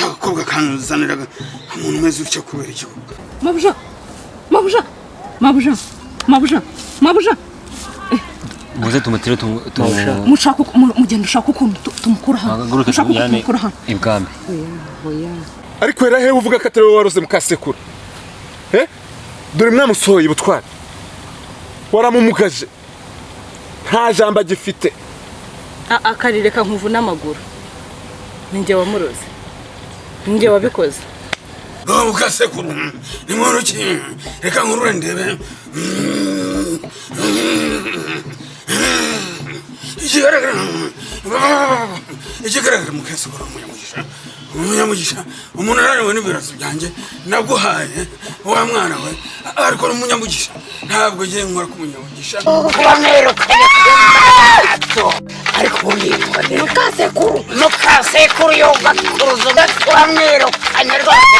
Agakobwa kanzaniraga umuntu umeze utya kubera iki? Mabuja, mabuja, mabuja, mabuja, mabuja. Muze tumutere Mushaka mugenda ushaka ukuntu tumukura hano. Muhaguruke Ushaka ukuntu tumujyane tumukura hano. ibwami. Ariko hera hehe uvuga ko atari wowe waroze mukasekuru? Eh? Dore mwamusohoye ubutwari, waramumugaje, nta jambo agifite. Akarireka nkuvuna amaguru. Ni njye wamuroze, ni njye wabikoze. Mukasekuru ni muntu ki? Reka nkurure ndebe. Ikigaragara mukasekuru ni umunyamugisha, umunyamugisha, umuntu ananiwe n'ibiraso byanjye naguhaye wa mwana we, ariko ni umunyamugisha. Ntabwo ngiye nkora ku munyamugisha. Kuba mwirukanye ku ariko ubundi mukasekuru, mukasekuru yogakuruza kuba mwirukanye rwose.